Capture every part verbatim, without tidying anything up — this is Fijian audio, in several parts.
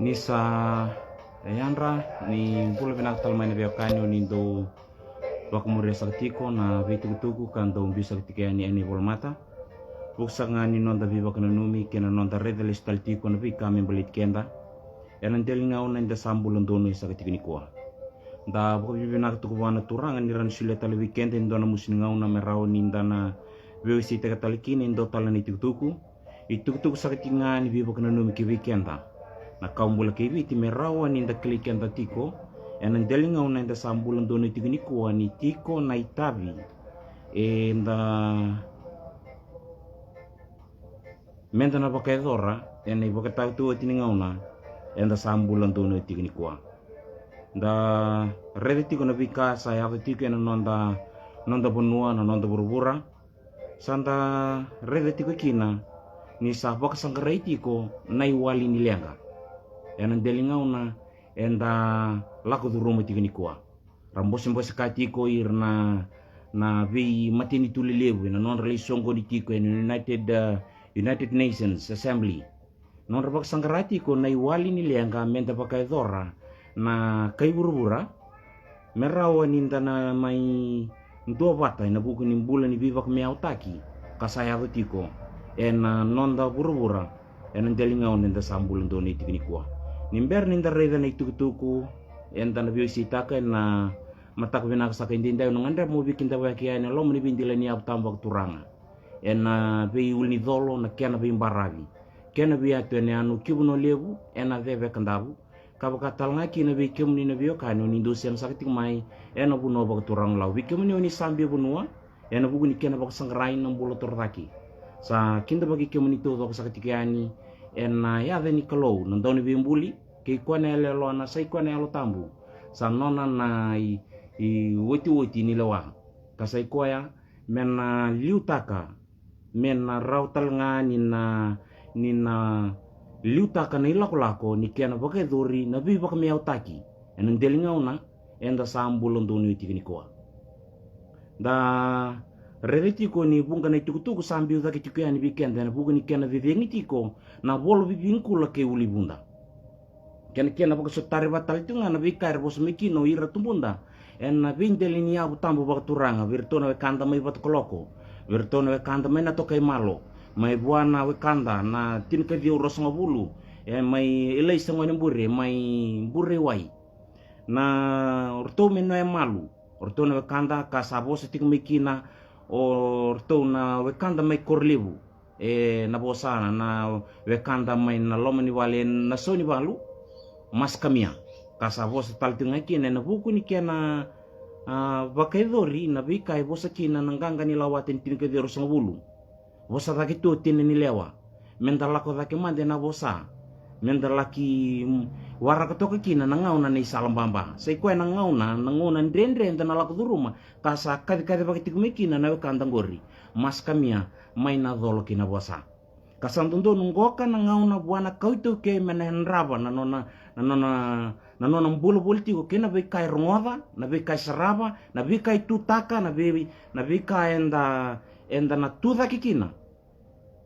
Ni sa yadra, ni bula vinaka tale mai na veiwekani o ni dau vakamuria saka tiko na veitukutuku ka dau biu saka tiko yani ena ivolamata. Vuku saka ga ni noda veivakananumi kei na noda raica lesu tale tiko na veika me baleti keda ena dela ni gauna eda sa bula donui saka tiko nikua. Da vakavinavinaka tiko vua na Turaga ni rawa ni solia tale vei keda e dua na musu ni gauna me rawa ni da na veiwaseitaka tale kina e dua tale na itukutuku. Itukutuku saka tiko ga ni veivakananumi ki vei keda. Na kawa bula kei Viti me rawa ni da kilai keda tiko ena dela ni gauna eda sa bula donui tiko nikua ni tiko na itavi eda meda na vakayacora ena ivakataotioti ni gauna eda sa bula donui tiko nikua. Da raica tiko na veika sa yaco tiko ena noda, noda vanua, na noda vuravura. Sa da raica tiko kina ni sa vakasaqarai tiko na iwali ni leqa ena dela ni gauna eda lako curuma tiko nikua. Ra bosebose ka tiko ira na, na veimatanitu lelevu ena nodra lai soqoni tiko ena United, uh, United Nations Assembly. Nodra vakasaqara tiko na iwali ni leqa meda vakayacora na kai vuravura me rawa ni da na mai duavata ena vuku ni bula ni veivakameautaki ka sa yaco tiko ena noda vuravura ena dela ni gauna eda sa bula donui tiko nikua. Ni bera ni da raica na itukutuku eda na veiwaseitaka ena mataka vinaka saka edaidai, au na gadreva mo veikidavaki yani e loma ni veidela ni yavu tabu vakaturaga ena veiulunicolo, na kena veibaravi, kena veiyatu ena yanu ki Vanua Levu, ena Ceva e Kadavu, ka vaka tale ga kina vei kemuni na veiwekani o ni dau sema saka tiko mai ena vanua vakaturaga o Lau. Vei kemuni o ni sa biu vanua ena vuku ni kena vakasaqarai na bula torocake. Sa kidavaki kemuni taucoko saka tiko yani ena yaca ni Kalou na Dauniveibuli, kei koya na yaloyalona, sa i koya na Yalo Tabu. Sa nona na i, iotioti ni lewa, ka sa i koya me na liutaka, me na rawa tale ga ni na, ni na liutaka na ilakolako ni kena vakayacori na veivakameautaki ena dela ni gauna eda sa bula donui tiko nikua. Da raica tiko ni vuqa na itukutuku sa biu cake tiko yani vei keda ena vuku ni kena cecegi tiko na vola vivikula kei Uluivuda. Kena, kena vakasotari vata tale tiko ga na veika era vosa mai kina o ira tubuda ena veidela ni yavu tabu vakaturaga, vei iratou na wekada mai Vatukaloko, vei iratou na wekada mai Natokaimalo, mai vua na wekada na tinikaciwa ruasagavulu, e mai Ilaisa Gonebure mai Bureiwai, na o ratou mai Noemalu, o ratou na wekada ka sa vosa tiko mai kina o ratou na wekada mai Korolevu, e na vosa na wekada mai na loma ni vale, na sau ni valu, Masikamia, ka sa vosa tale tiko ga kina ena vuku ni kena, a, vakayacori na veika e vosa kina na qaqa ni lawata ni tinikaciwa ruasagavulu. Vosa cake tu o tina ni lewa, meda lako cake mada ena vosa, meda laki, mm, waraka toka kina na gauna na isala baba. Sa i koya na gauna, na gauna dredre eda na lako curuma, ka sa kacikacivaki tiko mai kina na wekada qori, Masikamia, mai na colo ki na vosa. Ka sa dodonu qoka na gauna vua na kawa iTaukei me na yadrava na nona, na nona, na nona bula voli tiko kei na veika e rogoca, na veika e sarava, na veika e tutaka, na vei, na veika eda, eda na tucake kina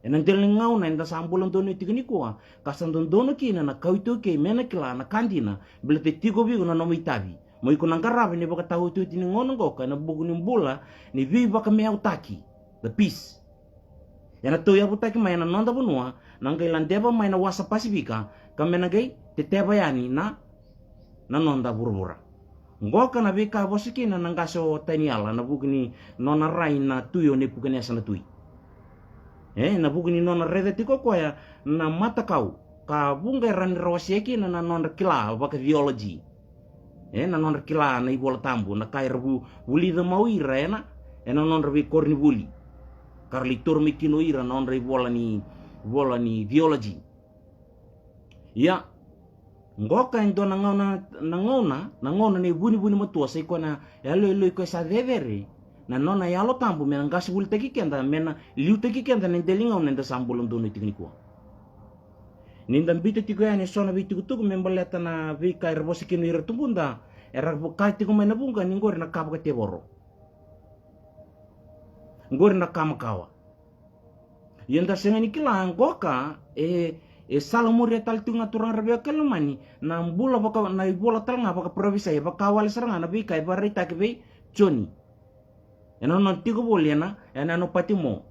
ena dela ni gauna eda sa bula donui tiko nikua. Ka sa dodonu kina na kawa iTaukei me na kila na ka dina, baleta e tiko vei iko na nomu itavi. Mo iko na qarava ena ivakataotioti ni gauna qoka ena vuku ni bula ni veivakameautaki, the peace. Ena tauyavutaki mai ena noda vanua, na qai ladeva mai na wasa Pasifika, ka me na qai teteva yani na, na noda vuravura. Qoka na veika vosa kina na qase o Taniela ena vuku ni nona rai na tui o Nepukanesa na tui. E, ena vuku ni nona raica tiko o koya na matakau, ka vuqa era ni ra wasea kina na nodra kila vaka-theology. E, na nodra kila na iVola Tabu, na ka era vu, vulica mai o ira ena, ena nodra veikoronivuli. Ka ra lai taura mai kina o ira na nodra ivola ni, vola ni theology. Ia, qoka e dua na gauna, na gauna, na gauna na ivunivuni matua, sa i koya na yaloyalo i koya sa cecere, na nona Yalo Tabu me na qase volitaki keda, me na liutaki keda ena dela ni gauna eda sa bula donui tiko nikua. Ni da biuta tiko yani eso na veitukutuku me baleta na veika era vosa kina o ira tubuda, era vaka tiko mai na vuqa ni qori na ka vakatevoro. Qori na ka makawa. Ia da sega ni kila qoka, e, E salamuria tale tiko ga, turaga ra veiwekani lomani, na bula vaka, na ivola tale ga vakaparofisai, e vakawale sara ga na veika e vakaraitaki vei Joni. Ena nona tiko voli ena, ena, ena Patimo,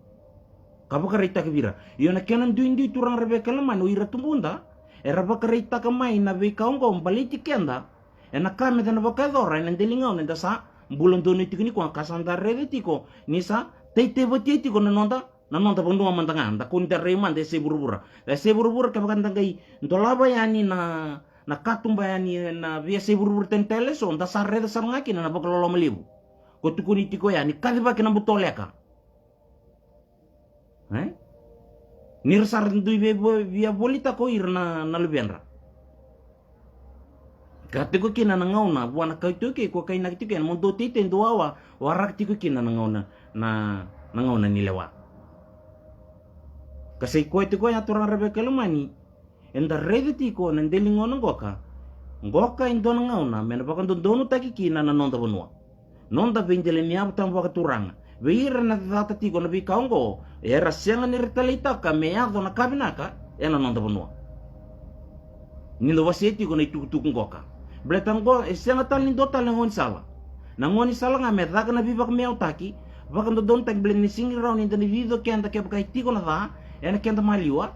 ka vakaraitaki vei ira. Io, na kena duidui, turaga ra veiwekani lomani, o ira tubuda era vakaraitaka mai na veika oqo baleti keda. Ena ka me da na vakayacora ena dela ni gauna eda sa bula donui tiko nikua, ka sa da raica tiko ni sa teitei vatia tiko na noda, na noda vanua mada ga. Da kua ni da rai mada e yasai vuravura. E yasai vuravura, kevaka da qai dolava yani na, na katuba yani na veiyasai vuravura tani tale eso, da sa raica sara ga kina na vakaloloma levu. Ko tukuni tiko ya ni kacivaki na butoleka. E? Ni ra sa ra dui via vo-, via volitaka o ira na, na luvedra. Ka tiko kina na gauna vua na kai iTaukei, ko kainaki tiko yani, mo dou teitei, dou wawa, waraka tiko kina na gauna, na, na gauna ni lewa. Ka sa i koya tiko ya, turaga ra veiwekani lomani, eda raica tiko na dela ni gauna qoka. Qoka e dua na gauna me na vakadodonutaki kina na noda vanua. Noda veidela ni yavu tabu vakaturaga. Vei ira na cata tiko na veika oqo, era sega ni ra taleitaka me yaco na ka vinaka ena noda vanua. Ni da wasea tiko na itukutuku qoka. Baleta qo e sega tale ni dua tale na gaunisala. Na gaunisala ga me caka na veivakameautaki, vakadodonutaki, baleta ni sega ni rawa ni da na cici o keda kevaka e tiko na ca ena keda maliwa.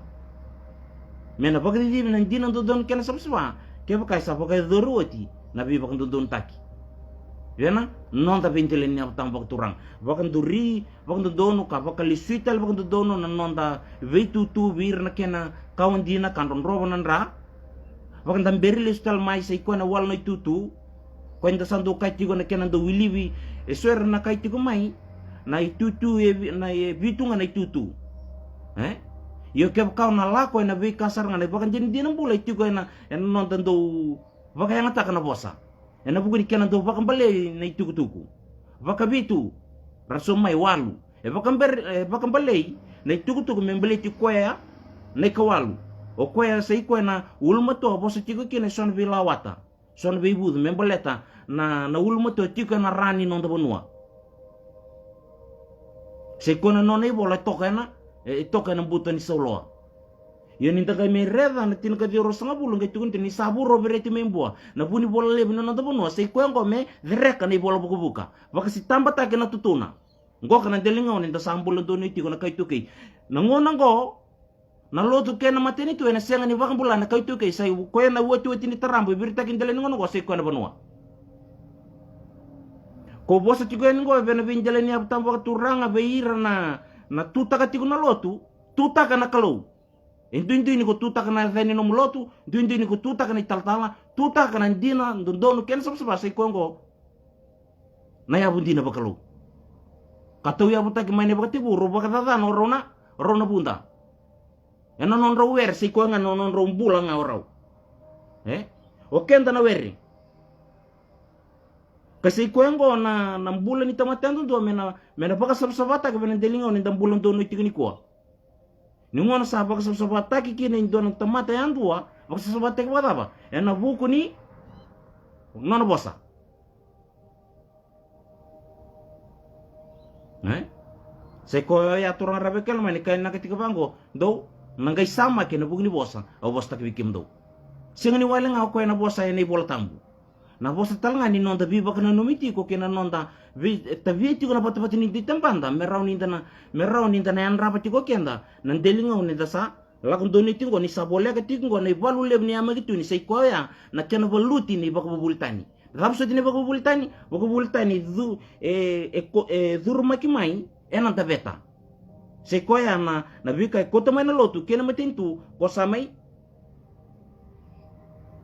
Me na vakacicivi na dina dodonu kei na savasava kevaka e sa vakayacori oti na veivakadodonutaki. Vei na noda veidela ni yavu tabu vakaturaga. Vakaduri vakadodonu ka vakalesui tale vakadodonu na noda veitutu vei ira na kena kawa dina ka drodrova na dra. Vakadaberi lesu tale mai, sa i koya na wala na itutu. Koya eda sa dau kaya tiko na kena dau wilivi eso era na kai tiko mai. Na itutu e vi-, na e vitu ga na itutu. E? Io, kevaka o na lako ena veika sara ga, na ivakadinadina bula e tiko ena, ena noda dau vakayagataka na vosa. Ena vuku ni kena dau vakabalei na itukutuku. Vakavitu, ra sauma mai walu. E vakabere-, e vakabalei na itukutuku me baleti koya na ikawalu. O koya sa i koya na ulumatua vosa tiko kina eso na veilawata, so na veivucu me baleta na, na ulumatua tiko ena ra ni noda vanua. Sa i koya na nona ivola e toka ena, e toka ena buto ni sauloa. Io, ni da qai mai raica na tinikaciwa ruasagavulu, qai tukuni tiko ni sa vu rovereti mai Bua. Na vunivola levu ni noda vanua, sa i koya oqo me cereka na ivola vukavuka. Vakasitabataki na tutuna. Qoka na dela ni gauna eda sa bula donui tiko na kai iTaukei. Na gauna oqo, na lotu kei na matanitu ena sega ni vakabula na kai iTaukei, sa i koya na watiwati ni taraba e viritaki dela ni gauna oqo, sa i koya na vanua. Ko vosa tiko yani oqo vei na veidela ni yavu tabu vakaturaga, vei ira na, na tutaka tiko na lotu, tutaka na Kalou. E duidui ni ko tutaka na yaca ni nomu lotu, duidui ni ko tutaka na italatala, tutaka na dina dodonu kei na savasava, sa i koya oqo na yavu dina vakalou. Ka tauyavutaki mai na ivakatekivu, rau vakacacana o rau na, rau na vuda. Ena nodrau were, sa i koya ga na nodrau bula ga o rau. E? O keda na were. Ka sa i koya oqo na, na bula ni tamata yadudua me na, me na vakasavasavataki vei na dela ni gauna eda bula donui tiko nikua. Ni gauna sa vakasavasavataki kina e dua na tamata yadua, vakasavasavataki vakacava? Ena vuku ni nona vosa. E? Sa i koya oya, turaga ra veiwekani lomani, ka e na ka tiko vaqo, dou na qai samaki ena vuku ni vosa au vosataka vei kemudou. Sega ni wale ga o koya na vosa ena iVola Tabu. Na vosa tale ga ni noda veivakananumi tiko kei na noda vei, e, tavia tiko na vatavata ni dui tabada, me rawa ni da na, me rawa ni da na yadrava tiko o keda na dela ni gauna eda sa lako donui tiko qo, ni sa voleka tiko qo na ivalu levu ni yamaki tu, ni sa i koya oya na kena valuti na ivakavuvuli tani. Cava soti na ivakavuvuli tani? Vakavuvuli tani cu-, e, e ko-, e curumaki mai ena daveta. Sa i koya na, na veika e kauta mai na lotu kei na matanitu, ko sa mai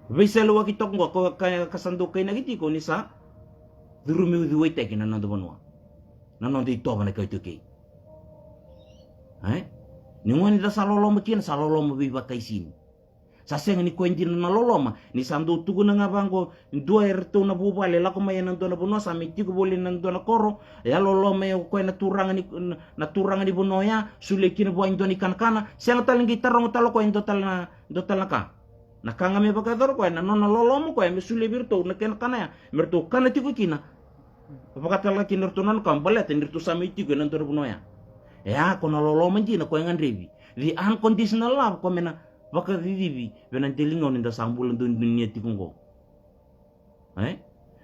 veisalawaki toka qo, ko ka, ka sa dau kainaki tiko ni sa curumi uciwaitaki na noda vanua, na noda itovo na kai iTaukei. E? Ni gauna ni da sa loloma kina, sa loloma veivakaisini. Sa sega ni koya dina na loloma, ni sa dau tukuna ga vaqo, dua e ratou na vuvale lako mai ena dua na vanua, sa mai tiko voli ena dua na koro, e a loloma e o koya na turaga ni, na, na turaga ni vanua oya, solia kina vua e dua na ikanakana, sega tale ni qai taroga tale o koya e dua tale na, dua tale na ka. Na ka ga me vakayacora o koya, na nona loloma o koya me solia vei iratou na kena kana ya, me ratou kana tiko kina. Vakatale ga kina iratou na nona ka, baleta ni ratou sa mai tiko ena dua na vanua oya. E a, ko na loloma dina ko e gadrevi. The unconditional love, ko me na vakacicivi vei na deligauna eda sa bula duidui tiko oqo. E?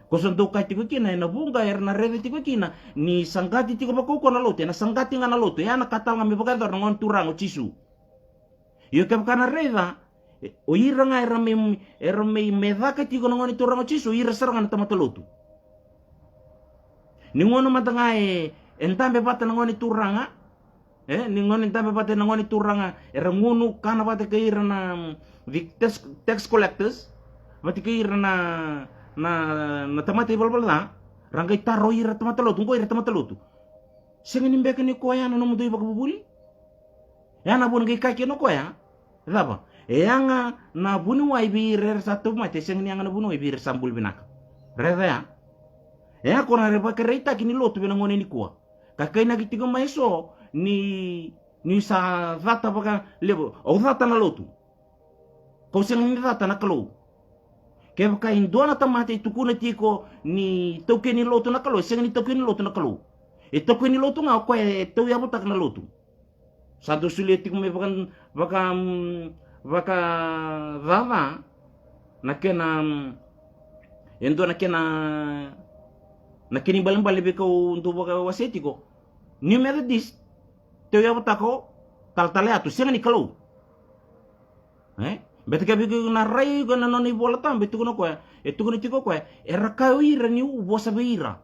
Ko sa dau kaya tiko kina, ena vuqa era na raica tiko kina ni sa qati tiko vakaukauwa na lotu, ena sa qati ga na lotu. E a na ka tale ga me vakayacora na Gone Turaga o Jisu. Io, kevaka na raica, e, o ira ga era mai, era mai, mai caka tiko na Gone Turaga o Jisu, o ira sara ga na tamata lotu. Ni gauna mada ga e, e dabe vata na Gone Turaga, e, ni gauna e dabe vata na Gone Turaga, era gunu kana vata kei ira na, mm, the tax, tax collectors, vata kei ira na, na, na tamata ivalavala ca, ra qai taro ira tamata lotu, qo ira tamata lotu. Sega ni beka ni koya na nomudou ivakavuvuli? E a na vuna qai kaya kina o koya. Cava? E yaga na vuniwai vei ira era sa tauvimate, e sega ni yaga na vuniwai vei ira sa bula vinaka. Raica ya. E a ko na vakaraitaki ni lotu vei na gauna nikua. Ka kainaki tiko mai eso ni, ni sa cata vakalevu. Au cata na lotu. Kau sega ni cata na Kalou. Kevaka e dua na tamata e tukuna tiko ni taukei ni lotu na Kalou, e sega ni taukei ni lotu na Kalou. E taukei ni lotu ga o koya e tauyavutaka na lotu. Sa dau solia tiko mai vaka, vaka, mm, vakacaca na kena, mm, e dua na kena, na kena ibalebale vei kau dau vakawasei tiko. New Methodist, tauyavutaka o talatala yatu, sega ni Kalou. E? Beta ke vei iko na rai iko na nona iVola Tabu, e tukuna o koya, e tukuna tiko o koya, era kaya o ira niu vosa vei ira,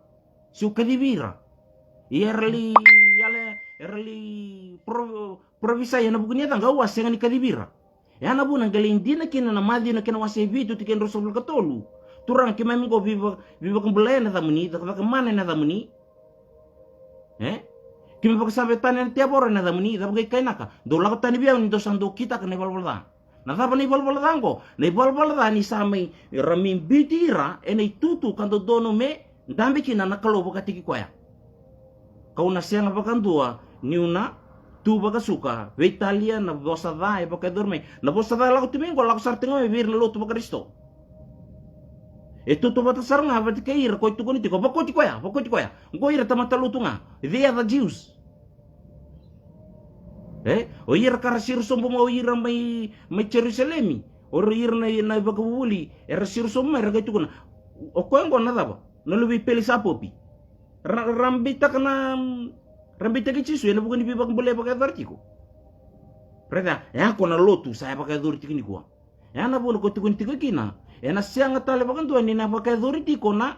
siu kacivi ira. Ia era lai yale, era lai pro-, provisai ena vuku ni yacaqa, au a sega ni kacivi ira. E a na vuna qai lai dina kina na Maciu na kena wase vitu tikina ruasagavulu ka tolu. Turaga, keimami qo veiva-, veivakabulai ena yacamuni, cakacaka mana ena yacamuni. E? Keimami vakasavi tani na tevoro ena yacamuni, cava qai kainaka? Dou lako tani vei au ni dou sa dau kitaka na ivalavala ca. Na cava na ivalavala ca oqo? Na ivalavala ca ni sa mai, ra mai biuti ira ena itutu ka dodonu me dabe kina na Kalou vakataki koya. Kau na sega vakadua niu na tu vakasuka, veitalia na vosa ca e vakayacori mai. Na vosa ca e lako tu mai oqo, lako sara tiko mai vei ira na lotu vaKarisito. E tautauvata sara ga vata kei ira ko e tukuni tiko, vakoti koya, vakoti koya. Oqo ira tamata lotu ga, the other Jews. E? O ira ka ra siro sobu mai, o ira mai, mai Jerusalemi. O ira na, na ivakavuvuli, era siro sobu mai, ra qai tukuna, o koya oqo na cava? Na luve i Pelisapopi. Ra, ra beitaka na, ra beitaki Jisu ena vuku ni veivakabulai e vakayacora tiko. Raica, e a ko na lotu sa e vakayacori tiko nikua. E a na vuna ko tukuni tiko kina, ena sega tale vakadua ni na vakayacori tiko na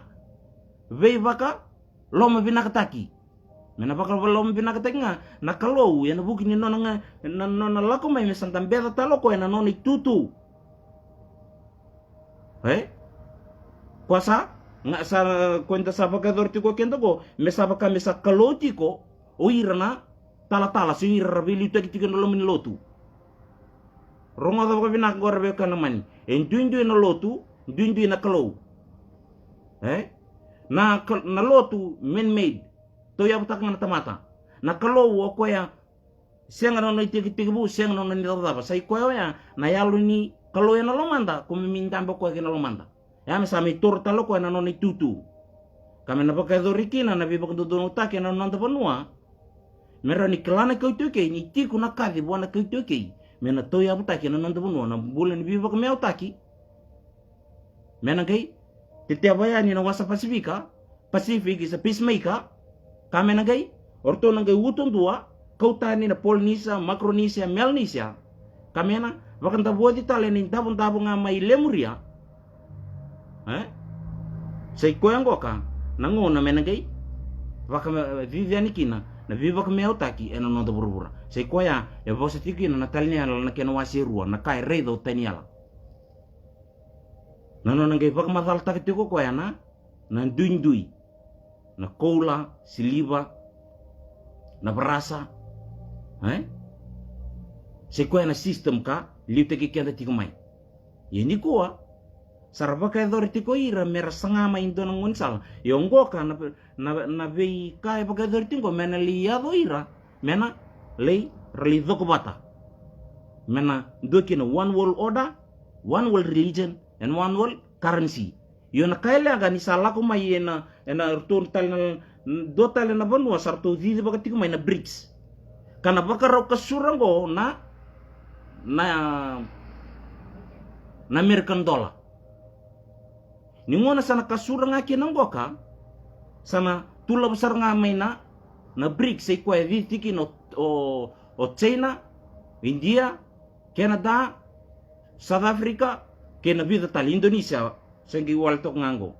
veivakalomavinakataki. Me na vakalomavinakataki ga na Kalou ena vuku ni nona ga, na nona lako mai me sa dabeca tale o koya na nona itutu. E? Koya sa, ga sa, ko eda sa vakayacora tiko keda oqo, me sa vaka me sa Kalou tiko o ira na talatala, se o ira ra veiliutaki tiko ena loma ni lotu. Rogoca vakavinaka oqo, ra veiwekani lomani. E duidui na lotu, duidui na Kalou. E? Na ka-, na lotu, man-made. Tauyavutaka ga na tamata. Na Kalou o koya, sega na nona itekitekivu, sega na nona icavacava. Sa i koya oya na yalo ni Kalou ena lomada, ko me mai dabe o koya kina lomada. E a me sa mai toro tale o koya na nona itutu. Ka me na vakayacori kina na veivakadodonuataki ena noda vanua. Me rawa ni kila na kawa iTaukei, ni tiko na kaci vua na kawa iTaukei. Me na tauyavutaki ena noda vanua na bula ni veivakameautaki. Me na qai teteva yani na wasa Pasifika, Pacific is a peacemaker. Ka me na qai, o ratou na qai uto dua, kau tani na Polynesia, Micronesia, Melanesia. Ka me na vakadavoci tale na idavodavo ga mai Lemuria. E? Sa i koya qoka na gauna me na qai vakacici yani kina na veivakameautaki ena noda vuravura. Sa i koya e vosa tiko kina na Taniela na kena wase rua, na ka e raica o Taniela. Na nona qai vakamacalataka tiko o koya na, na duidui, na koula, siliva, na varasa. E? Sa i koya na system ka liutaki keda tiko mai. Ia nikua sa ra vakayacori tiko ira me ra saga mai e dua na gaunisala. Ia oqoka na, na, na veika e vakayacori tiko me na lai yaco ira, me na lai, ra lai cokovata. Me na dua kina one world order, one world religion, and one world currency. Io, na ka e leqa ni sa lako mai ena, ena ratou tale na, dua tale na vanua sa ratou cicivaka tiko mai na BRICS. Ka na vakarau kasura oqo na, na, na American dollar. Ni gona sa na kasura ga kina qoka, sa na tulava sara ga mai na, na BRICS, sai koya e cici kina o, o, o China, India, Canada, South Africa, kei na vica tale, Indonesia, sa qai wale toka ga qo.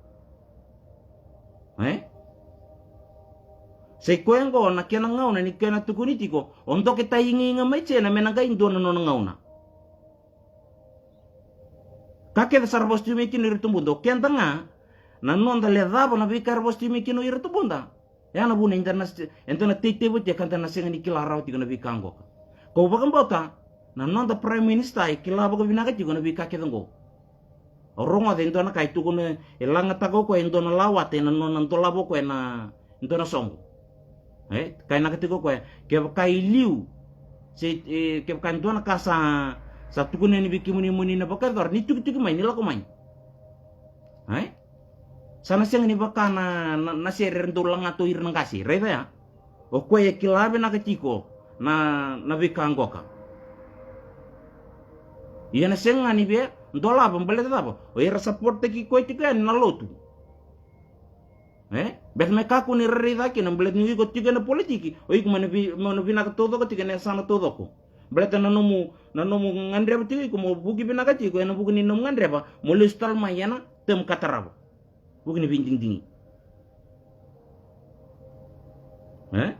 E? Sai koya qo na kena gauna ni kena tukuni tiko, o doke tai igaiga mai China me na qai dua na nona gauna. Ka kece sa ra vosa tiko mai kina o ira tubuda, o keda ga, na noda lecava na veika era vosa tiko mai kina o ira tubuda. Ya na vuna eda na, eda na teitei vata ka da na sega ni kila rawa tiko na veika qoka. Kau vakabauta, na noda Prime Minister e kila vakavinaka tiko na veika kece qo. Au rogoca e dua na ka e tukuna, e lagataka o koya e dua na lawata ena nona dolava o koya na, e dua na soqo. E, kainaka tiko o koya, kevaka e liu, se, e, kevaka e dua na ka sa, sa tukuna yani vei kemuni mo ni na vakayacora, ni tukituki mai, ni lako mai. E? Sa na sega ni vaka na, na, na sere era dau lagata o ira na qase, raica ya. O koya e kila vinaka tiko na, na veika qoka. Ia na sega ga ni via dolava, baleta cava? O ira support-taki koya tiko yani na lotu. E? Baleta me kakua ni ra raica kina, baleta ni o iko tiko ena politiki, o iko mo na vi-, mo na vinaka taucoko tiko ena yasana taucoko. Baleta na nomu, na nomu gadreva tiko iko mo vuki vinaka tiko ena vuku ni nomu gadreva mo lesu tale mai ena term ka tarava. Vuku ni veidigidigi. E?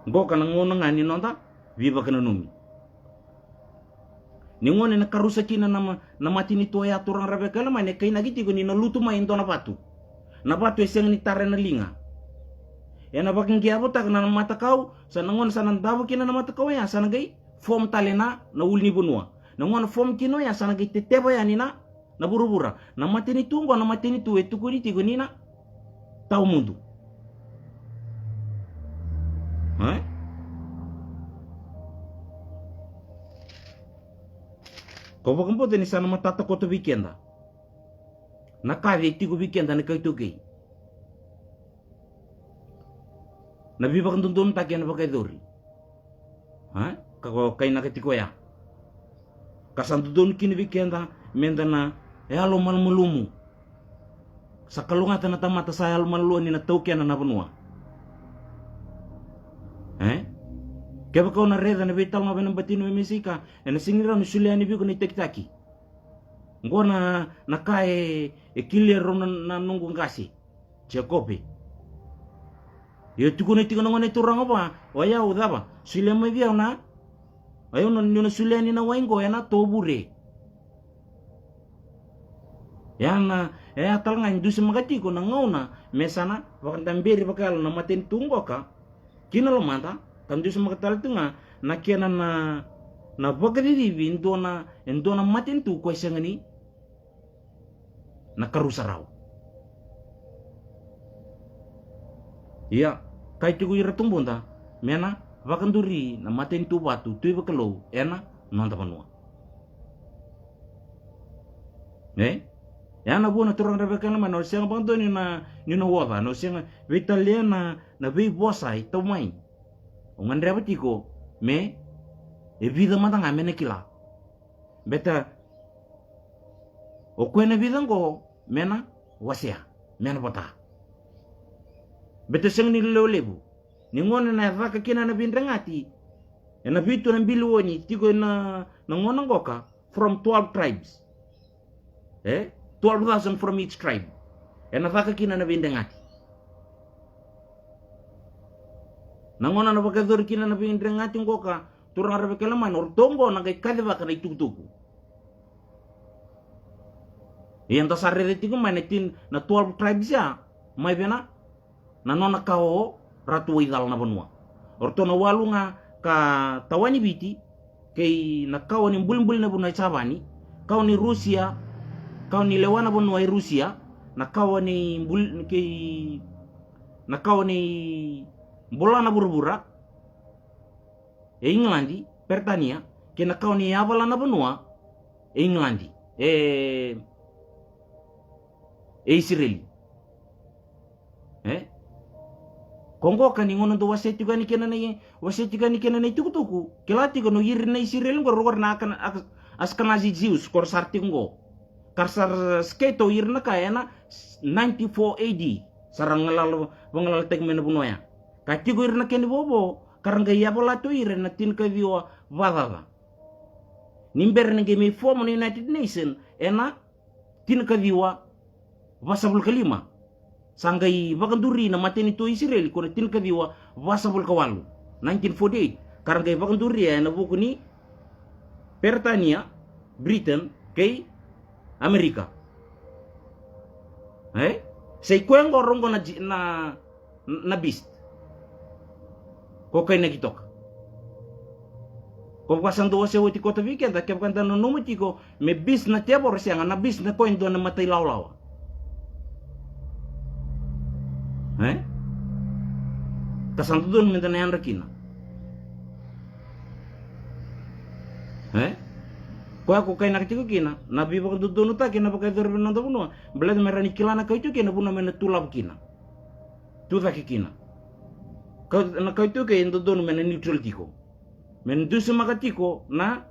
Qoka na gauna ga ni noda veivakananumi. Ni gone na karusa kina na ma-, na matanitu oya, turaga ra veiwekani lomani, e kainaki tiko ni na lutu mai e dua na vatu. Na vatu e sega ni tara ena liga. Ena vakaqeavutaka na matakau, sa na gone sa na davo kina na matakau oya, sa na qai form tale na, na ulunivanua. Na gone form kina oya, sa na qai teteva yani na na vuravura. Na matanitu qo, na matanitu e tukuni tiko ni na tawamudu. E? Kau vakabauta ni sa na matata koto vei keda na ka e tiko vei keda na kai tukei. Na veivakadodonutaki ena vakayacori. A? Ka ko kainaka tiko ya. Ka sa dodonu kina vei keda meda na yalomalumalumu. Sa kalougata na tamata sa yalomalua ni na taukena na vanua. E? Kevaka o na raica na veitalanoa vei na batini o M S I K, ena sega ni rawa ni solia yani vei iko na itakitaki. Qo na, na ka e, e kilia rau na, na noqu qase. Jekope. Io, tukuna tiko na gone turaga vua, o yau cava, solia mai vei au na, o yau na, niu na solia yani na wai qo ena tovure. Ya na, e ya tale ga e dusimaka tiko na gauna me sa na vakadaberi vakayalo na matanitu qoka ki na lomada, ka dusimaka tale tu ga na kena na, na vakacicivi e dua na, e dua na matanitu ko e sega ni na karusa rawa. Ia, kaya tiko ira tubuda me na vakaduri na matanitu vatu, tui vakalou ena noda vanua. E? Ya na vuna turaga ra veiwekani lomani, na o sega vakadua ni na, ni na oca, na o sega, veitalia na, na veivosa e tau mai. O gadreva tiko me, e vica mada ga me na kila. Beta o koya na vica qo me na wasea, me na vota. Beta sega ni lewe levu. Ni gone na caka kina na veidregati ena vitu na bilioni tiko ena, na gone qoka from twelve tribes. E? Twelve thousand from each tribe. Ena caka kina na veidregati. Na gone na vakayacori kina na veidregati qoka, turaga ra veiwekani lomani, o ratou qo na qai kacivaka na itukutuku. Ia da sa raica tiko mai na tin, na twelve tribes ya, mai vei na, na nona kawa o Ratu Waicalanavanua. O ratou na walu ga ka tawani Viti, kei na kawa ni bulibuli na vanua e Savani, kawa ni Rusia, kawa ni lewa na vanua e Rusia, na kawa ni bul-, kei, na kawa ni bula na vuravura e Igiladi, Peritania, kei na kawa ni yavala na vanua e Igiladi, e, e Isireli. E? Ko qo ka ni gauna dau wasea tiko yani kina na i-, wasea tiko yani kina na itukutuku. Kila tiko na iri na Isireli qo, rau qori na Aka-, Aka-, Ashkenazi Jews, ko ra sa ra tiko qo. Ka ra sa ra skate o ira na ka ena ninety-four A D. Sa ra galala, vagalalataki mai na vanua ya. Ka tiko ira na kena ivovo, ka ra qai yavalati o ira ena tinikaciwa vacaca. Ni bera ni qai mai form na United Nation, ena tinikaciwa vasagavulu ka lima. Sa qai vakaduri na matanitu o Isireli ko na tinikaciwa vasagavulu ka walu, nineteen forty-eight. Ka ra qai vakaduria ena vuku ni Peritania, Britain, kei Amerika. E? Sa i koya qo roqo na ji-, na, na beast. Ko kainaki toka. Ko vaka sa dau wasea oti koto vei keda, kevaka da nanuma tiko me beast na tevoro, sega, na beast na koya e dua na mata ilawalawa. E? Ka sa dodonu meda na yadra kina. E? Koya ko kainaki tiko kina na veivakadodonutaki, na vakayacori vei na noda vanua. Baleta me rawa ni kila na kawa iTaukei na vanua me na tu lavo kina, tu cake kina. Ka, na kawa iTaukei e dodonu me na neutral tiko. Me na dusimaka tiko na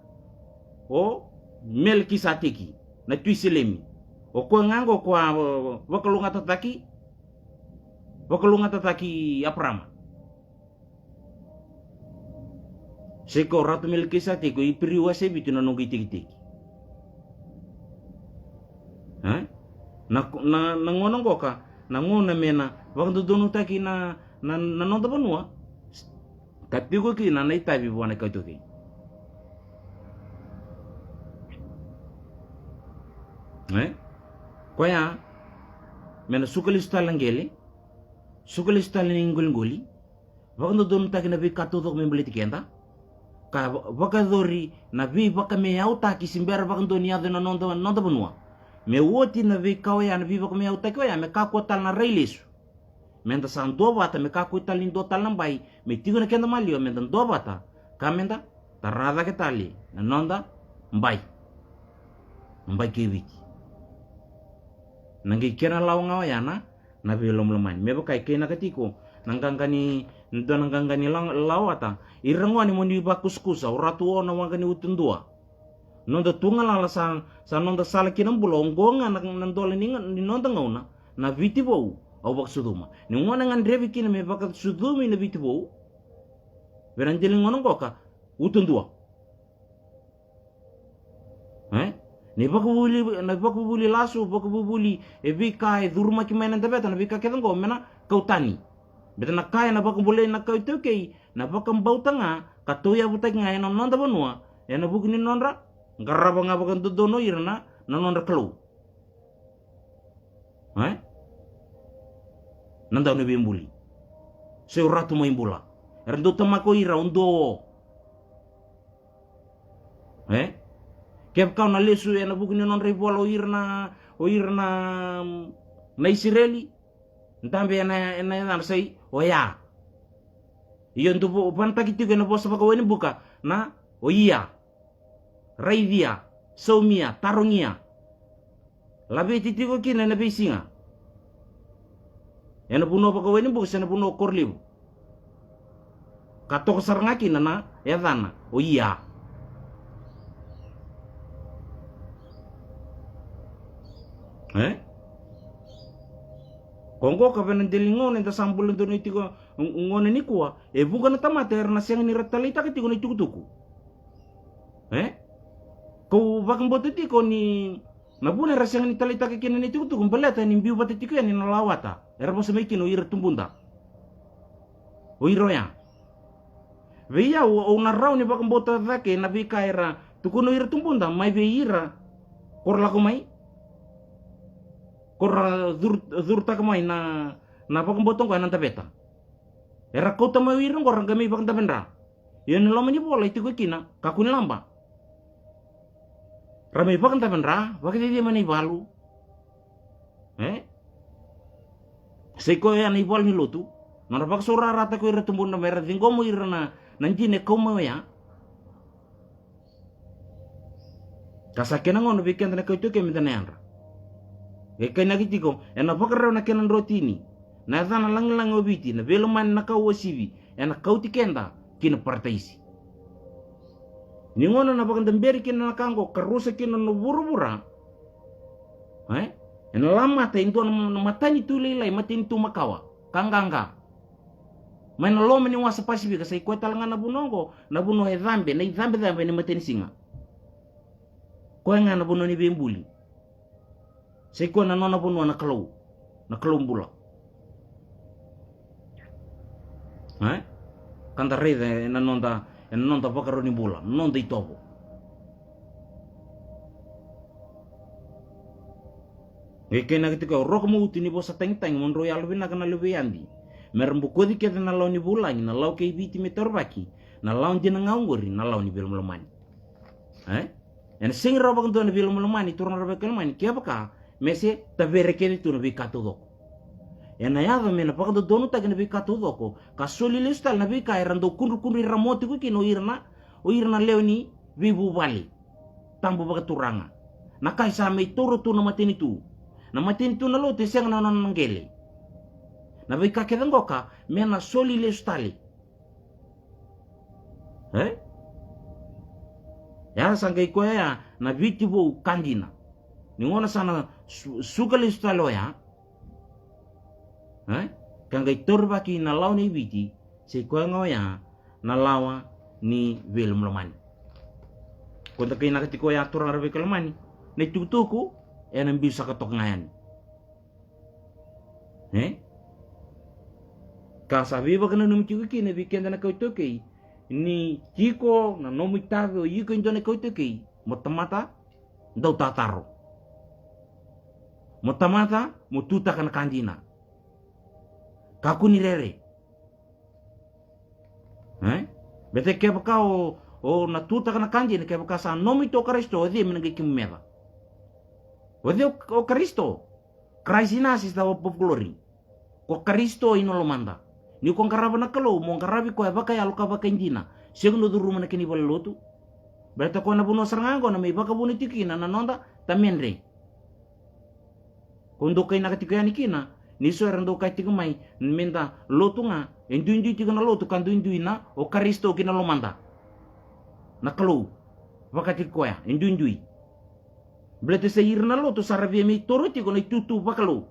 o Melekisateki, na tui Selemi. O koya ga qo ko a, o, vakalougatataki, vakalougatataki Aparama. Sa i koya o Ratu Melekisateki, o Iperiu wase vitu na noqu itekiteki. E? Na, na, na gauna qoka, na gauna me na vakadodonutaki na, na, na noda vanua. Ka tiko kina na itavi vua na kawa iTaukei. E? Koya, me na suka lesu tale na qele, suka lesu tale na iqoliqoli, vakadodonutaki na veika taucoko me baleti keda, ka va-, vakayacori na veivakameautaki se bera vakadua ni yaco ena noda, noda vanua. Me oti na veika oya, na veivakameautaki oya, me kakua tale na rai lesu. Meda sa duavata, me kakua tale ni dua tale na bai me tiko na keda maliwa, meda duavata, ka meda tara cake tale na noda bai. Na bai kei Viti. Na qai kena lawa ga oya na na veilomani. Me vaka e kainaka tiko na qaqa ni, dua na qaqa ni la-, lawata. Ira gone mo ni vakusakusa, o ratu o na waqa ni utudua. Noda tu galala sa, sa noda sala ki na bula, oqo ga na, na dola ni ga, ni noda gauna, na Viti Vou, au vakasucuma. Ni gone gadrevi kina me vakasucumi na Viti Vou. Vei na dela ni gone qoka, utudua. E? Na ivakavuvuli, na ivakavuvuli lasu, vakavuvuli e veika e curumaki mai na daveta, na veika kece oqo me na kau tani. Beta na ka ena vakabulai na kawa iTaukei, na vakabauta ga, ka tauyavutaki ga ena noda vanua, ena vuku ni nodra qarava ga vakadodonu o ira na, na nodra kalou. E? Na dau na veibuli. Se o ratu mai bula. Era dau tamaka o ira, o dua o. E? Kevaka o na lesu ena vuku ni nodra ivola o ira na, o ira na, na Isireli. Dabe ena, ena yacadra sa i, o ya. Io, dau vo-, vanataki tiko ena vosa vakawainibuka na, o ia. Raicia, saumia, tarogia. Laveti tiko kina ena veisiga. Ena vanua vakawainibuka se na vanua o koro levu. Ka toka sara ga kina na yacana, o ia. E? Ko oqo ka vei na dela ni gauna eda sa bula donui tiko, gauna nikua, e vuqa na tamata era na sega ni ra taleitaka tiko na itukutuku. E? Kau vakabauta tiko ni na vuna era sega ni taleitaka kina na itukutuku, baleta ni biu vata tiko yani na lawata. Era vosa mai kina o ira tubuda. O ira oya. Vei au, au na rawa ni vakabauta cake na veika era tukuna o ira tubuda mai vei ira ko ra lako mai, ko ra curu, curutaka mai na, na vakabauta oqo ena daveta. Era kauta mai o ira oqo ra qai mai vakadavedra. Ia na loma ni vola e tiko kina, kakua ni laba. Ra mai vakadavedra, vakacicia mai na ivalu. E? Sa i koya na ivalu ni lotu. Nodra vakasaurarataki o ira tubuda me ra ciqoma o ira na, na dina e kau mai oya. Ka sa kena gauna vei keda na kawa iTaukei meda na yadra. E kainaki tiko, ena vakarau na kena drotini. Na yacana lagilagi o Viti, na veilomani na kawa uasivi, ena kauti keda ki na parataisi. Ni gauna na vakadaberi kina na ka oqo ka rusa kina na vuravura, e? Ena lamata e dua na, na matanitu lailai, matanitu makawa ka qaqa. Mai na loma ni wasa Pasifika, sa i koya tale ga na vanua oqo, na vanua e cabe, na icabecabe ni matanisiga. Koya ga na vanua ni veibuli. Sa i koya na nona vanua na Kalou, na Kalou bula. E? Ka da raica ena noda, ena noda vakarau ni bula, noda itovo. Qai kainaka tiko, au roka mo utu ni vosa tagitagi mo drau yalovinaka na lewe i yadi, me ra bokoci kece na lawa ni vulagi, na lawa kei Viti me taurivaki, na lawa dina ga oqori na lawa ni veilomalomani. E? Ena sega ni rawa vakadua na veilomalomani, turaga ra veilomalomani, kevaka me se tavere kece tu na veika taucoko. Ena yaco me na vakadodonutaki na veika taucoko, ka soli lesu tale na veika era dau kudrukudru i Ramo tiko kina o ira na, o ira na lewe ni veivuvale tabu vakaturaga. Na ka e sa mai taura tu na matanitu. Na matanitu na lotu e sega na nona qele. Na veika kece qoka me na soli lesu tale. E? Ya sa qai koya ya na Viti vou ka dina. Ni gauna sa na su-, suka lesu tale oya, e? Ka qai taurivaki na lawa nei Viti, sa i koya ga oya na lawa ni veilomalomani. Ko da kainaka tiko oya, turaga ra veilomalomani, na itukutuku ena biu saka toka ga yani. E? Ka sa veivakananumi tiko kina vei keda na kawa iTaukei, ni tiko na nomu itavi o iko e dua na kawa iTaukei, mo tamata dau tataro. Mo tamata mo tutaka na ka dina. Kakua ni rere. E? Baleta kevaka o, o na tutaka na ka dina, kevaka sa nomu ito o Karisito, o cei me na qai kemu meca? O cei o, o Karisito? Christ in us is the hope of glory. Ko Karisito ena lomada. Ni ko qarava na Kalou, mo qaravi koya vakayalo ka vakaidina. Sega ni o curuma na kena ivalenilotu. Baleta koya na vanua sara ga oqo na mai vakavuna tiko kina na noda tamedre. Ko dau kainaka tiko yani kina, ni so era dau kaya tiko mai, me da lotu ga, e duidui tiko na lotu ka duidui na o Karisito ki na lomada. Na Kalou, vakataki koya, e duidui. Baleta sa ira na lotu sa ra via mai toro tiko na itutu vakalou.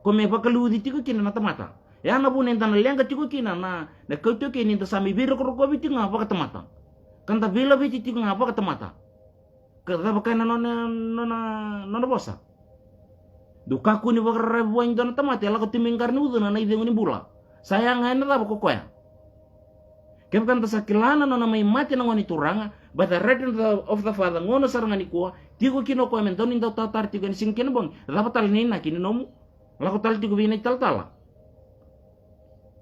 Ko me vakaliuci tiko kina na tamata. Ya na vuna eda na leqa tiko kina na, na kawa iTaukei ni da sa mai veirokorokovi tiko ga vakatamata. Ka da veilaveti tiko ga vakatamata. Ka cava kaya na nona, nona, nona vosa? Dou kakua ni vakararavi vua e dua na tamata e lako tu mai qara ni ucuna na icegu ni bula. Sa yaga ena cava ko koya? Kevaka da sa kila na nona mai mate na Gone Turaga, by the right hand of the Father, gauna sara ga nikua, tiko kina o koya me dau ni dau tatara tiko ena siga kei na bogi, cava tale na inaki ni nomu lako tale tiko vei na italatala?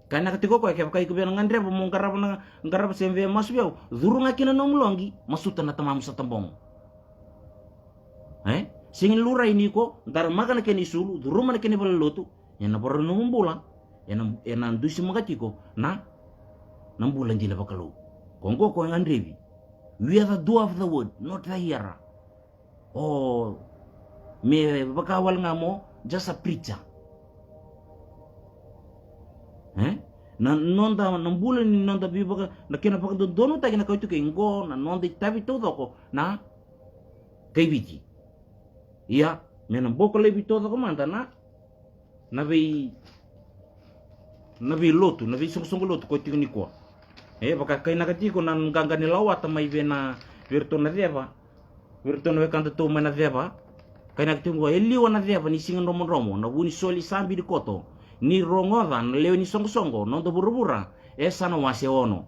Kainaka tiko o koya, kevaka iko via na gadreva mo qarava na, qarava se via masu vei au, curu ga ki na nomu loqi, masuta na Tamamu sa tabogo. E? Sega ni laurai ni ko daramaka na kena isulu, curuma na kena ivalenilotu, ena vakarau ni nomu bula, ena, ena dusimaka tiko na, na bula dina vakalou. Ko oqo ko gadrevi. We are the doer of the word, not the hearer. O me vaka wale ga mo just a preacher. E? Na noda, na bula ni noda veivaka, na kena vakadodonutaki na kawa iTaukei, qo na noda itavi taucoko na kaiviti. Ia, me na boko laivi taucoko mada na, na vei, na veilotu, na veisoqosoqo lotu ko tiko nikua. E, vakakainaka tiko na qaqa ni lawata mai vei na, vei iratou na ceva, vei iratou na wekadatou mai na ceva. Kainaka tiko qo, e liwa na ceva ni Siga Dromodromo, na vu ni soli sa bini koto, ni rogoca na lewe ni soqosoqo, noda vuravura, e sa na wase ono.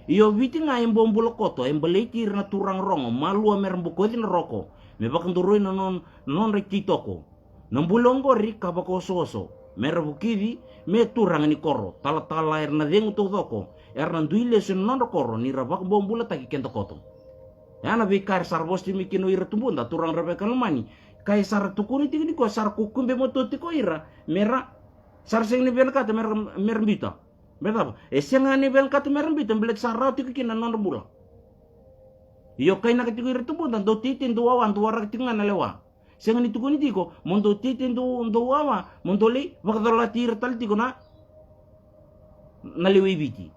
Io Viti ga e bobula koto, e baleti ira na turaga rogo, malua me ra bokoci na roko, me vakadoroi na non-, na nodra ititoko. Na bula oqori ka vakaosooso, me ra vukici me turaga ni koro, talatala era na cegu taucoko, era na dui lesu ena nodra koro, ni ra vakabobulataki keda koto. Ya na veika era sa ra vosa tiko mai kina o ira tubuda, turaga ra veikalomani, ka e sa ra tukuni tiko nikua, sa ra kukube matua tiko o ira, me ra, sa ra sega ni vinakata me ra, me ra biuta. Me cava? E sega ni vinakata me ra biuta, baleta sa rawa tiko kina na nodra bula. Io kainaka tiko ira tubuda, dou teitei, dou wawa, dou waraka tiko ga na lewa. Sega ni tukuni tiko mo dou teitei, dou, dou wawa, mo dou lai vakacolati ira tale tiko na, na lewe i Viti,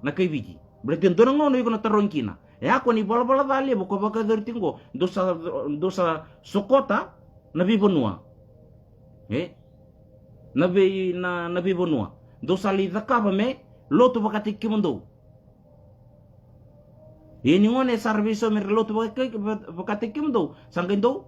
na kai Viti. Baleta e dua na gauna iko na tarogi kina, E a ko ni valavala ca levu ko vakayacori tiko qo, dou sa, dou sa sokota na veivanua. E? Na vei, na, na veivanua. Dou sa lai cakava me lotu vakataki kemudou. Ia ni gone sa ra veiso me ra lotu vaka-, vakataki kemudou, sa qai dou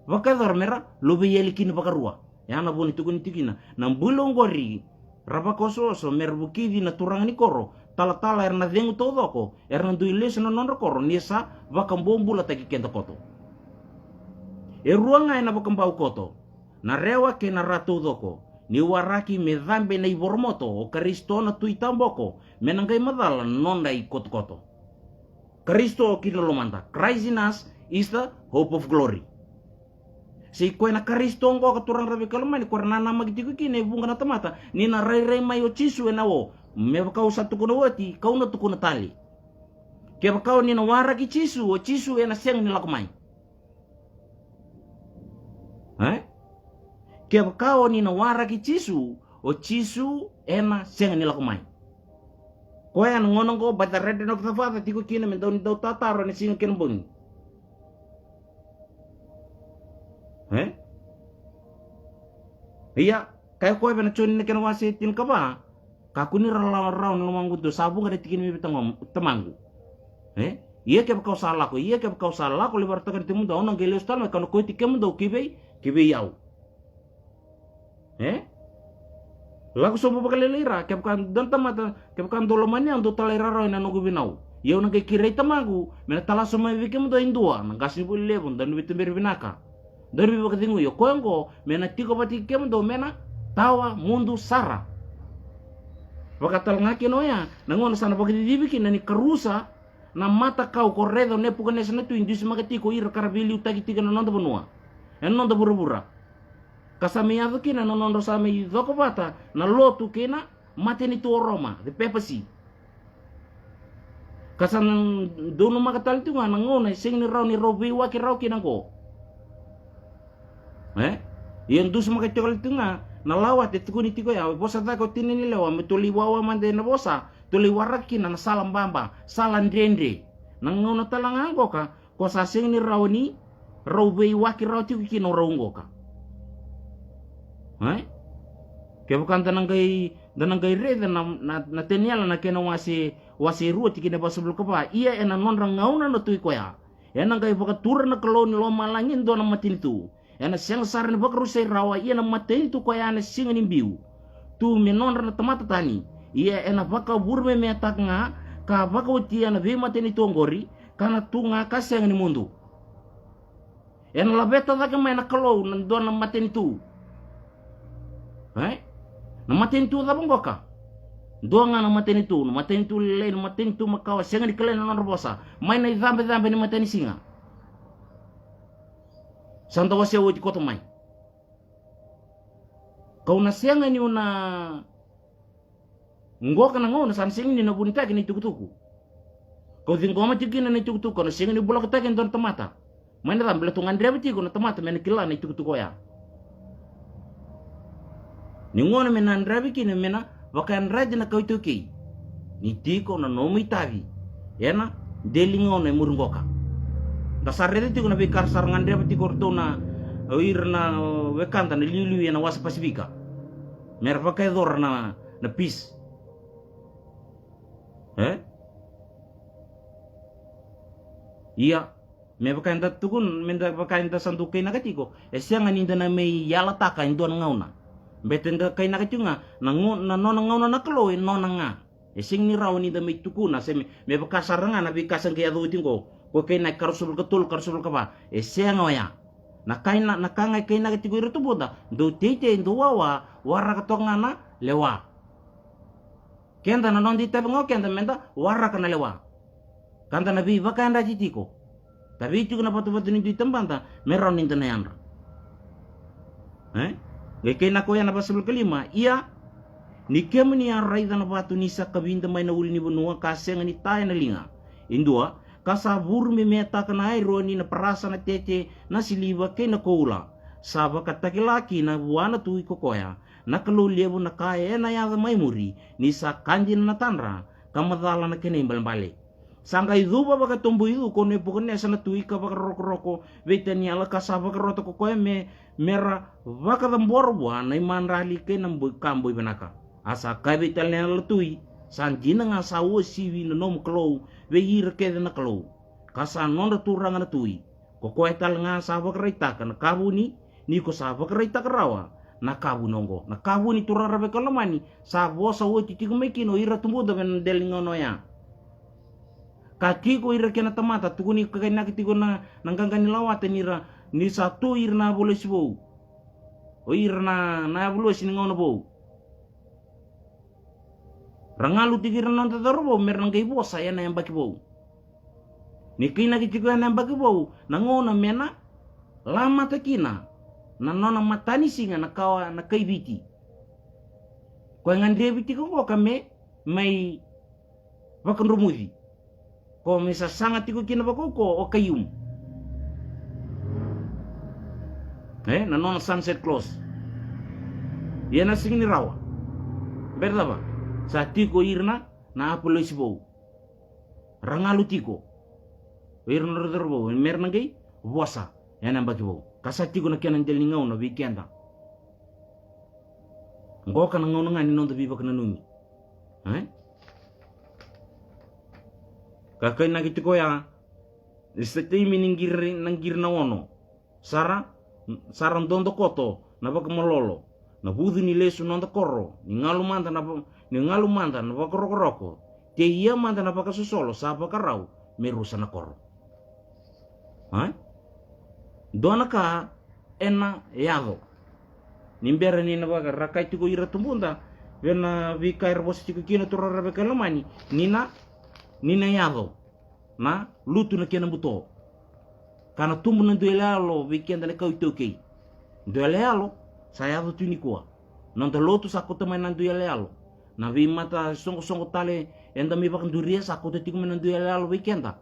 vakayacora me ra luvei yali kina vakarua. E a na vuna tukuni tiko kina na bula oqori. Ra vakaosooso me ra vukici na turaga ni koro, talatala era na cegu taucoko, era na dui lesu na nodra koro, ni sa vakabobulataki keda koto. E rua ga ena vakabau koto, na rewa kei na ra taucoko, ni waraki me cabe na ivoromoto, o Karisito na Tui Taboko, me na qai macala na noda ikotokoto. Karisito ki na lomada, Christ in us is the hope of glory. Sa i koya na Karisito oqo ka turaga ra veikalomani, ko ra nanamaki tiko kina e vuqa na tamata, ni na rairai mai o Jisu ena o, me vaka au sa tukuna oti, kau na tukuna tale. Kevaka o ni na waraki Jisu, o Jisu ena sega ni lako mai. E? Kevaka o ni na waraki Jisu, o Jisu ena sega ni lako mai. Koya na gauna oqo, Brother Red Enoch Tavaca tiko kina me dau ni dau tataro ena siga kei na bogi. E? Ia, kaya koya vei na Joni na kena wase tinikava, kakua ni ra lako rawa na lomaqu, dou sa vuqa na tikina mai vei tamaqu. E? Ia kevaka au sa lako, ia kevaka au sa lako, levu rawa ni tokoni kemudou, au na qai lesu tale mai, kau na kauti kemudou ki vei, ki vei au. E? Lako sobu vakalailai ira, kevaka dou na tamata, kevaka dou lomani au, dou talairawarawa ena noqu vunau. Ia au na qai kerei tamaqu me na tala sobu mai vei kemudou e dua na qasenivuli levu, dau ni veituberi vinaka, dau ni veivakacegui. O koya oqo me na tiko vata kei kemudou me na tawa mudu sara. Vaka tale ga kina oya na gauna sa na vakacicivi kina ni karusa na matakau ko raica o Nepukanesa na tui, dusimaka tiko ira ka ra veiliutaki tiko ena noda vanua, ena noda vuravura. Ka sa mai yaco kina na nodra sa mai cokovata na lotu kei na matanitu o Roma, the papacy. Ka sa na donumaka tale tiko ga na gauna e sega ni rawa ni rau veiwaki rawa kina oqo. E? Ia dusimaka tiko tale tiko ga na lawa, e tukuni tiko ya, vosa cake o tina ni lewa, me tou lai wawa mada ena vosa, tou lai waraka kina na sala baba, sala dredre. Na gauna tale ga oqo ka ko sa sega ni rawa ni rau veiwaki rawa tiko kina o rau oqo ka. E? Kevaka da na qai, da na qai raica na, na, na Taniela na kena wase, wase rua tikina vasagavulu ka va, ia ena nodra gauna na tui koya, ena qai vakatura na Kalou ni lomalagi e dua na matanitu. Ena sega sara ni vakarusai rawa, ia na matanitu koya ena sega ni biu tu me nodra na tamata tani. Ia ena vakavurumemeataka ga ka vakaotia na veimatanitu oqori, ka na tu ga ka sega ni mudu. Ena laveta cake mai na Kalou na dua na matanitu. E? Na matanitu cava oqo ka? Dua ga na matanitu, na matanitu lailai, na matanitu makawa, sega ni kilai na nodra vosa, mai na icabecabe ni matanisiga. Sa da wasea oti koto mai. Kau na sega niu na, oqo ka na gauna sa na sega ni na vunitaki na itukutuku. Kau ciqoma tiko kina na itukutuku, kau na sega ni bulakutaki e dua na tamata. Mai na cava? Baleta au gadreva tiko na tamata me na kila na itukutuku oya. Ni gauna me na yadravi kina me na vakayadrati na kawa iTaukei ni tiko na nomu itavi ena deli gauna e muri qoka. Da sa raica tiko na veika ra sa gadreva tiko o ratou na, o ira na, o, wekada na liuliu ena wasa Pasifika me ra vakayacora na, na peace. E? Ia, me vaka eda tukuna, me da vaka eda sa dau kainaka tiko, e sega ni da na mai yalataka e dua na gauna. Beta da kainaka tiko ga na, na nona gauna na Kalou e nona ga. E sega ni rawa ni da mai tukuna se me, me vaka sara ga na veika sa qai yaco oti qo, ko kainaka karua sagavulu ka tolu, karua sagavulu ka va. E sega oya. Na kaina, na ka ga e kainaka tiko ira tubuda, dou teitei, dou wawa, waraka toka ga na lewa. Keda na noda itavi ga o keda me da waraka na lewa ka da na veivakayadrati tiko. Tavei tiko na vatuvatu ni dui tabada me rawa ni da na yadra. E? Qai kainaka oya na vasagavulu ka lima, ia ni kemuni a raica na vatu ni sa kavida mai na ulunivanua ka sega ni ta ena liga e dua, ka sa vuru me meataka na aironi, na parasa, na tete, na siliva kei na koula, sa vakatakila kina vua na Tui ko koya na Kalou levu na ka ena yaco mai muri, ni sa ka dina na tadra ka macala na kena ibalebale. Sa qai cuva vakatoboicu ko Nepukanesa na tui ka vakarokoroko vei Taniela ka sa vakarota ko koya me, me ra vakacabora vua na imadrali kei na boi, ka boi vinaka. A sa kaya vei Taniela na tui, sa dina ga sa uasivi na nomu Kalou vei ira kece na kalou, ka sa nodra turaga na tui. Ko koya tale ga sa vakaraitaka na ka vuni, ni ko sa vakaraitaka rawa na ka vuni oqo. Na ka vuni, turaga ra veikalomani, sa vosa oti tiko mai kina o ira tubuda vei na dela ni gauna oya. Ka tiko ira kei na tamata, tukuni ka kainaki tiko na, na qaqa ni lawata ni ra, ni sa tu ira na avolesi vou. O ira na, na avolesi ni gauna vou. Ra galu tiko ira na noda cauravou me ra na qai vosa ena yabaki vou. Ni kainaki tiko ena yabaki vou na gauna me na lamata kina na nona matanisiga na kawa na kai Viti. Koya gadrevi tiko oqo ka me mai vakadromuci. Ko me sasaga tiko kina vakauko o Kaium. E, na nona sunset clause. Ia na sigi ni rawa. Bera cava? Sa tiko ira na, na avolesi vou. Ra galu tiko. O ira na rocoro vou. Me ra na qai vosa ena yabaki vou. Ka sa tiko na kena dela ni gauna vei keda. Qoka na gauna ga ni noda veivakananumi. E? Ka kainaki tiko ya, ni sa taimi ni qiri, na qiri na ono. Sara, sara dodo koto na vakamalolo, na vucu ni lesu noda koro, ni galu mada na va-, ni galu mada na vakarokoroko, te ia mada na vakasosolo sa vakarau me rusa na koro. A? Dua na ka ena yaco. Ni bera ni na vakarakai tiko ira tubuda, vei na veika era vosa tiko kina turaga ra veikalomani, ni na, ni na yaco. Na lutu na kena buto. Ka na tubu na dua yaloyalo vei keda na kawa iTaukei. Dua yaloyalo sa yaco tu nikua. Noda lotu sa kauta mai na dua yaloyalo. Na veimata soqosoqo tale eda mai vakaduria sa kauta tiko mai na dua yaloyalo vei keda.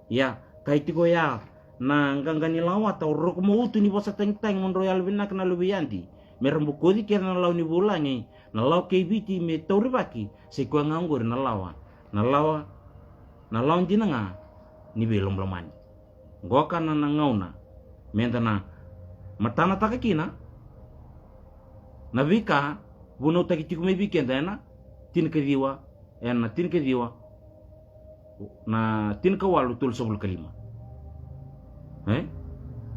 Ia, kai tiko ya na qaqa ni lawata, o roko mo utu ni vosa tagitagi mo drau yalovinaka na luvei Adi. Me ra bokoci kece na lawa ni vulagi, na lawa kei Viti me taurivaki, se koya ga oqori na lawa. Na lawa, na lawa dina ga ni veilomani. Qoka na, na gauna meda na matanataka kina na veika vunautaki tiko mai vei keda ena tinikaciwa, ena tinikaciwa, na tinikawalu tolusagavulu ka lima. E?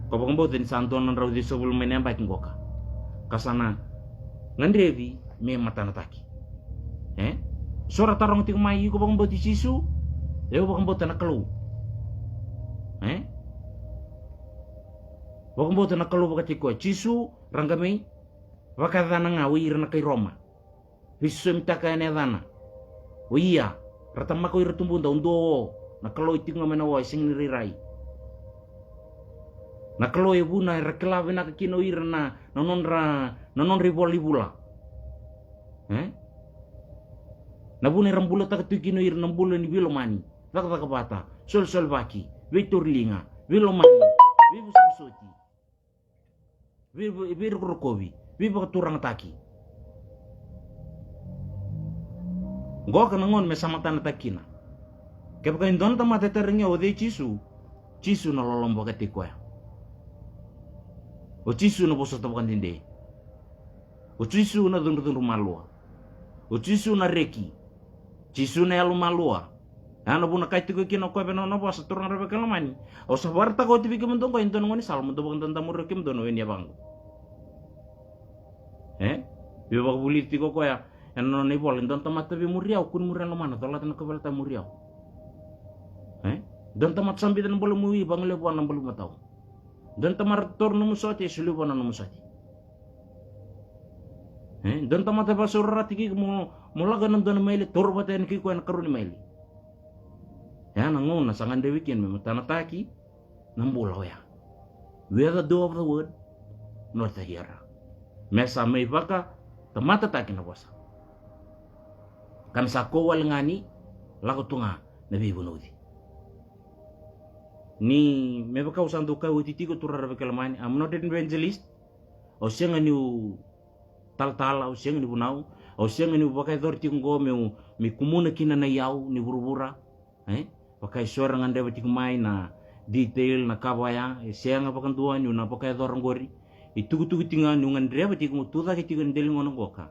Ko vakabauta ni sa dua na drau ciwasagavulu mai na yabaki qoka. Ka sa na gadrevi me matanataki. E? So ra taroga tiko mai, iko vakabauti Jisu? Au vakabauta na Kalou. E? Vakabauta na Kalou vakatiko. Jisu, ra qai mai vakayacana ga o ira na kai Roma. Veisosomitaka ena yacana. O ia, ra tamaka o ira tubuda, o dua o, na Kalou e tiko ga mai na o, e sega ni rairai. Na Kalou e vuna era kila vinaka kina o ira na, na nodra, na nodra ivola ni vula. E? Na vuna era bulataka tu kina o ira na bula ni veilomani, cakacaka vata, solesolevaki, veitauriliga, veilomani, veivosovosoti, vei, vei, veirokorokovi, veivakaturagataki. Qoka na gauna me sa matanataki kina. Kevaka e dua na tamata e tarogi au o cei Jisu, Jisu na loloma vakataki koya. O Jisu na vosota vakadede. O Jisu na cudrucudru malua. O Jisu na reki. Jisu na yalomalua. Ya na vuna kaya tiko kina o koya vei na nona vosa, turaga ra veikalomani. Au sa vakaraitaka oti vei kemudou oqo e dua na gaunisala mo dou vakadadamuri kemudou na wai ni yavaqu. E? Veivakavulici tiko o koya ena nona ivola, e dua na tamata veimuri au, kua ni muria na lomana, colata na kauveilatai, muri au. E? Dua na tamata sa bica na bula imawi, vagolea vua na bula imatau. Dua na tamata toro nomu sote, e solia vua na nomu sote. E, dua na tamata vakasaurarataki iko mo, mo lako ena dua na maile, toro vata yani kei koya ena karua ni maile. Ya na gauna sa gadrevi kina me matanataki na bula oya. We are the door of the word, not the hearer. Me sa mai vakatamatataki na vosa. Ka me sa kau wale ga ni lako tu ga na veivunauci. Ni me vaka au sa dau kaya oti tiko, turaga ra veikalomani, I'm not an evangelist. Au sega niu talatala, au sega ni vunau, au sega niu vakayacora tiko oqo meu, me kumuna kina na iyau ni vuravura. E? Vaka e so era gadreva tiko mai na detail na ka vaya, e sega vakadua niu na vakayacora oqori. E tukutuku tiko ga niu gadreva tiko mo tucake tiko e dela ni gauna qoka.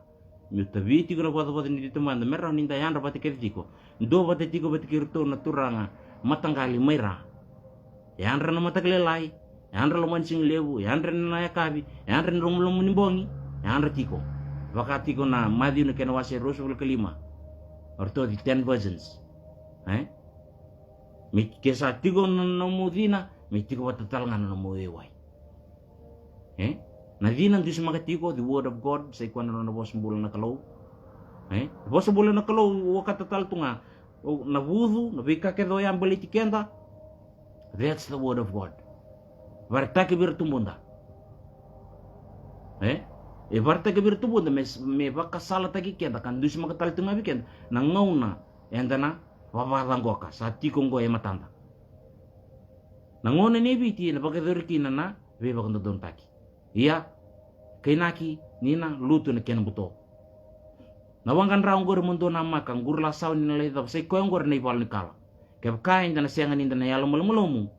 Meu tavi tiko na vacavaca ni taumada me rawa ni da yadra vata kece tiko. Dua vata tiko vata kei iratou na turaga mataqali mai ra. Yadra na mataka lailai, yadra loma ni siga levu, yadra na yakavi, yadra na lomalomo ni bogi, yadra tiko. Vaka tiko na Maciu na kena wase ruasagavulu ka lima. O ratou the ten virgins. E? Me ke sa tiko na nomu cina, me tiko vata tale ga na nomu waiwai. E? Na cina dusimaka tiko, the word of God, sa i koya na nona vosa bula na Kalou. E? Vosa bula na Kalou, o kata tale tu ga. O, na vucu, na veika kece oya baleti keda. That's the word of God. Varetaki vei ira tubuda. E? E varetaki vei ira tubuda, me, me vakasalataki keda, ka dusimaka tale tu ga vei keda. Na gauna, eda na vavaca qoka, sa tiko qo e matada. Na gauna nei Viti, ena vakayacori kina na veivakadodonutaki. Ia, kainaki, ni na lutu na kena buto. Na waqa dra oqori mo dou namaka, qori la sauni na lai cava, sa i koya oqori na ivalu ni kala. Kevaka eda na sega ni da na yalo malumalumu,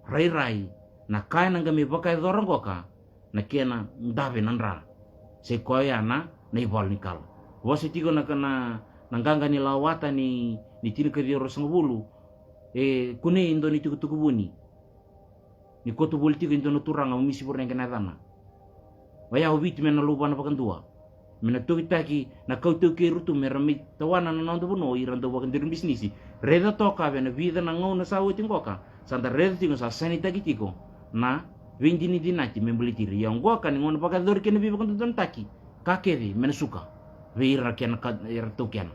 rairai, na ka ena qai mai vakayacora qoka, na kena dave na dra. Sa i koya ya na, na ivalu ni kala. Vosa tiko na, na, na qaqa ni Lawata ni, ni tinikaciwa ruasagavulu, e kunei e dua ni tukutuku vuni. Ni koto voli tiko e dua na turaga, o Misi Vurege na yacana. Oya o Viti me na luvana vakadua. Me na tokitaki na kautaukei iratou me ra mai tawana na noda vanua o ira dau vakaduri bisinisi. Raica toka vei na vica na gauna sa oti qoka. Sa da raica tiko sa sainitaki tiko na veidinadinati me baleti ira. Ia qoka ni gauna vakayacori kei na veivakadodonutaki. Ka kece me na suka. Vei ira kena ka, ira taukena.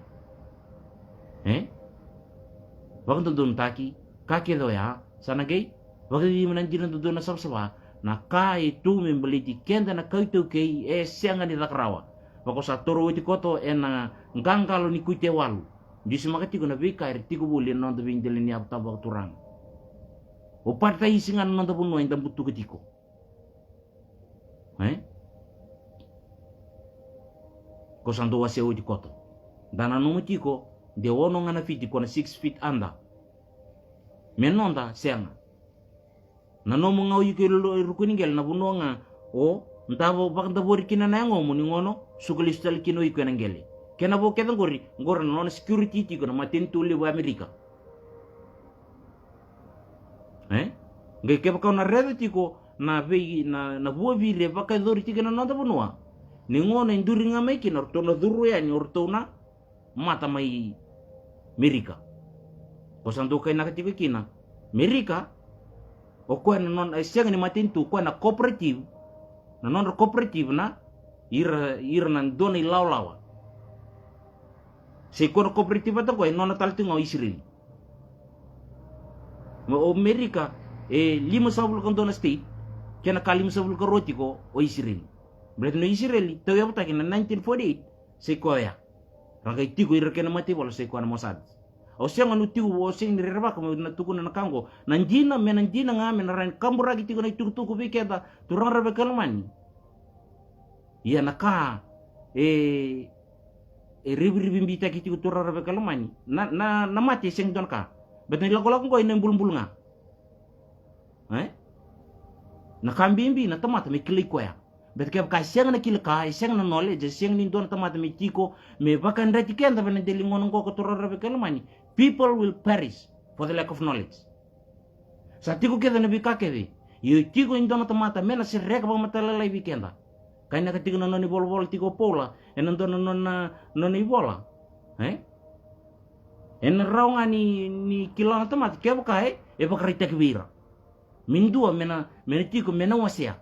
E? Vakadodonutaki, ka kece oya, sa na qai, vakacicivi na dina dodonu na savasava, na ka e tu me baleti keda na kautaukei e sega ni caka rawa. Vaka sa toro oti koto ena qaqalo ni Kuti e walu. Dusimaka tiko na veika era tiko voli ena noda veidela ni yavu tabu vakaturaga. O Parataisi ga na noda vanua eda butuka tiko. E? Ko sa dou wasea oti koto. Da nanuma tiko, de ono ga na fiti ko na six feet under. Me noda, sega. Na nomu ga o iko i lo-, i ruku ni qele, na vanua ga o davo vakadavori kina na yagomu ni gauna, suka lesu tale kina o iko ena qele. Kena vo kece qori, qori na nona security tiko na matanitu levu Amerika. E? Qai kevaka o na raica tiko na vei, na, na vuaviri e vakayacori tiko ena noda vanua. Ni gauna e duri ga mai kina, o ratou na curu yani, o ratou na mata mai Merika. Ko sa dou kainaka tiko kina. Merika, o koya na nona, e sega ni matanitu, o koya na cooperative, na nodra cooperative na, ira, ira na dua na ilawalawa. Se koya na cooperative vata koya, e nona tale tiko ga o Isireli. Ma o Merika, e limasagavulu ka dua na state, kena ka limasagavulu ka rua tiko o Isireli. Baleta na Isireli, tauyavutaki na nineteen forty-eight, sa i koya. Ra qai tiko ira kei na mataivalu sa i koya na Mossad. Au sega ni tiko, au sega ni rerevaka meu na tukuna na ka oqo. Na dina, me na dina ga, me na rawa ni kaburaki tiko na itukutuku vei keda, turaga ra veikalomani. Ia na ka, e, e rivirivibitaki tiko turaga ra veikalomani. Na, na, na mate e sega ni dua na ka. Baleta na ilakolako oqo e na ibulubulu ga. E? Na ka bibi na tamata me kilai koya. Baleta kevaka e sega na kila ka, e sega na knowledge, e sega ni dua na tamata me tiko, me vakayadrati keda vei na dela ni gauna oqo ko turaga ra veikalomani. People will perish for the lack of knowledge. Sa tiko kece na veika kece. Io e tiko e dua na tamata me na sereka vakamatailalai vei keda. Kainaka tiko na nona ivolavola tiko o Paula, ena dua na nona, nona ivola. E? Ena rawa ga ni, ni kila na tamata, kevaka e, e vakaraitaki vei ira. Me dua, me na, me na tiko, me na wasea.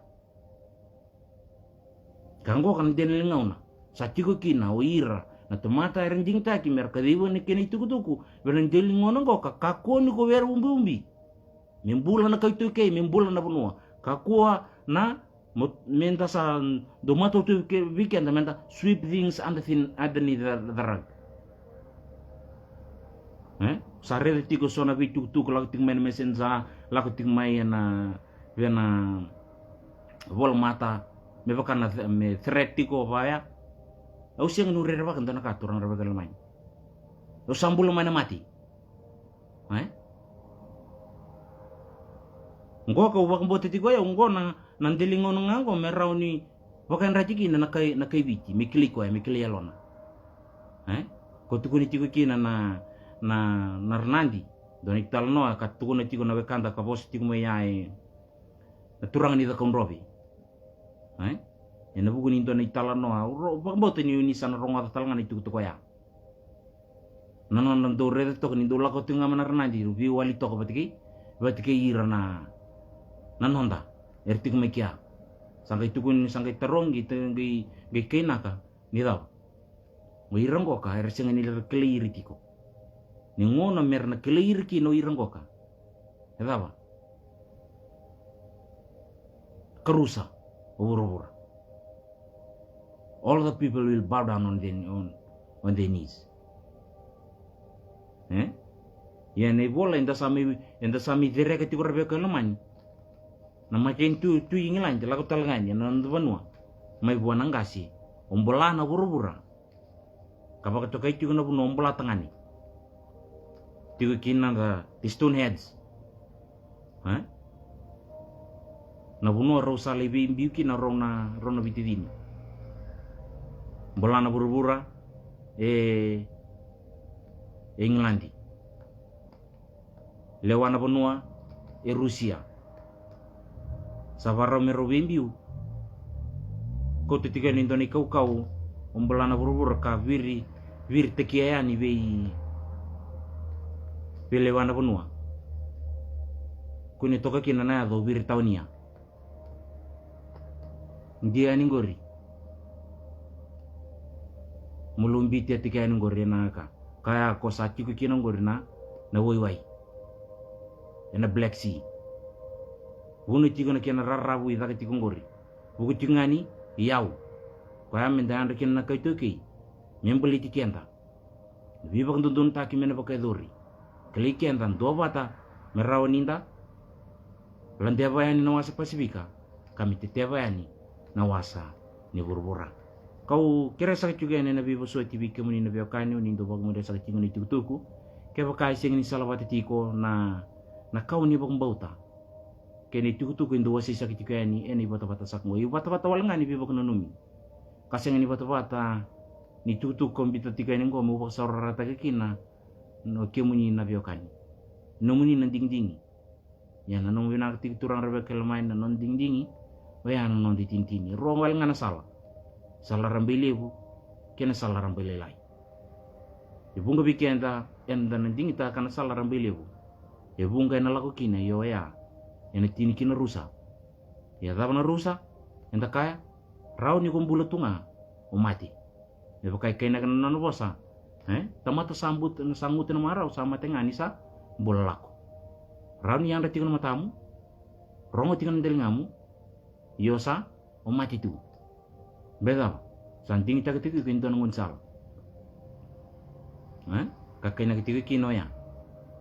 Ka qoka na dela ni gauna. Sa tiko kina o ira na tamata era digitaki me ra kaciva na kena itukutuku. Vei na dela ni gauna qoka, kakua ni ko vei ira ubiubi. Me bula na kaitaukei, me bula na vanua. Kakua na, mo-, me da sa dau matau tu vei ke-, vei keda, me da sweep things under thin, underneath the, the rug. E? Sa raica tiko so na veitukutuku, lako tiko mai na messenger, lako tiko mai ena, vei na volamata, me vaka na th-, me threat tiko vaya. Au sega ni rerevaka dua na ka turaga ra veikalomani. Au sa bula mai na mate. E? Qo kau vakabauta tiko o yau qo na, na deligauna ga qo me rawa ni vakayadrati kina na kai, na kai Viti, me kilai koya, me kilai yalona. E? Ko tukuni tiko kina na, na, na Ranadi. Dua na italanoa ka tukuna tiko na wekada ka vosa tiko mai ya e na turaga ni Cakaudrove. E? Ena vuku ni dua na italanoa, au ro-, vakabauta ni, ni sa na rogoca tale ga na itukutuku ya. Na nona dau raica toka ni dau lako tiko ga mai na Ranadi, rau veiwali toka vata kei, vata kei ira na, na noda. Era tiko mai kea. Sa qai tukuni, sa qai tarogi, qai, qai kainaka. Ni cava? O ira qoka era sega ni ra kilai ira tiko. Ni gauna mera na kilai ira kina o ira qoka, e cava? Ka rusa o vuravura. All the people will bow down on their, on, on their knees. E? Ia na ivola eda sa mai, eda sa mai cereka tiko ra vei koya lomani. Na matanitu, tu i Igiladi, lako tale ga yani ena noda vanua. Mai vua na qase, o bula na vuravura. Ka vakatokai tiko na vanua o bula tagane. Tiko kina the, the Stone Heads. E? Na vanua rau sa lai veibiu kina rau na, rau na veitacini. Bula na vuravura, e, e Igiladi. Lewa na vanua, e Rusia. Sa varau me rau veibiu. Kauta tiko yani e dua na ikaukau, o bula na vuravura ka viri, viritakia yani vei, vei lewa na vanua. Kua ni toka kina na yaca o viri tawania. Dia yani qori. Mo lubiti a tiko yani qori ena ka. Ka ya ko sa tiko kina qori na, na waiwai. Ena Black Sea. Vuna tiko na kena raravu i caka tiko qori. Vuku tiko ga ni, i yau. Koya meda yadra kina na kai taukei. Me baleti keda. Veivakadodonutaki me na vakayacori. Kilai keda duavata me rawa ni da ladeva yani na wasa Pasifika, ka me teteva yani na wasa ni vuravura. Kau kerea saka tiko yani ena veivosoti vei kemuni na veiwekani, o ni dau vakamuria saka tiko na itukutuku. Kevaka e sega ni salavata tiko na, na kau ni vakabauta kei na itukutuku e dau wasei saka tiko yani ena ivatavata saka qo. Ivatavata wale ga ni veivakananumi. Ka sega ni vatavata ni tukutuku kau biuta tiko yani qo meu vakasaurarataka kina, o kemuni na veiwekani. Nomuni na digidigi. Ia na nomu vinaka tiko turaga Raveka Kelemani, na noda digidigi. Oya na noda itinitini. Rua wale ga na sala. Sala rabailevu kei na sala rabailailai. E vuqa vei keda eda na digitaka na sala rabailevu. E vuqa ena lako kina, io oya ena tini kina rusa. Ia cava na rusa? Eda kaya, rawa ni ko bula tu ga, o mate. Me vaka e kainaka na nona vosa, e? Tamata sa buta, sa guta na marau, sa mate ga ni sa bula lako. Rawa ni yadra tiko na matamu, rogo tiko na daligamu, io sa o mate tu. Be cava? Sa digitaka tiko iko e dua na gaunisala. E? Ka kainaka tiko kina oya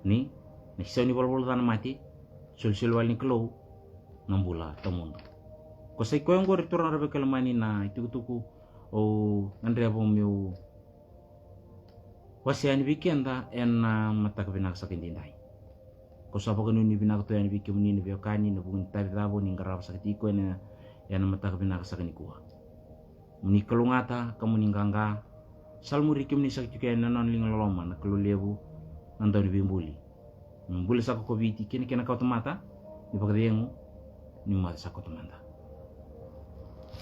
ni, na isau ni valavala ca na mate, solisoli wale ni Kalou, na bula tawamudu. Ko sa i koya oqori turaga Raveka Kelemani na itukutuku au gadreva meu wasea yani vei keda ena mataka vinaka saka edaidai. Ko sa vakanuinui vinaka tu yani vei kemuni na veiwekani ena vuku ni tavi cava o ni qarava saka tiko ena, ena mataka vinaka saka nikua. Mo ni kalougata ka mo ni qaqa. Sa lamuri kemuni saka tiko yani na nona liga loloma na Kalou levu, na Dauniveibuli. Me bula saka ko Viti kei na kena kawatamata, ni vakacegu, ni maca saka ko tamada.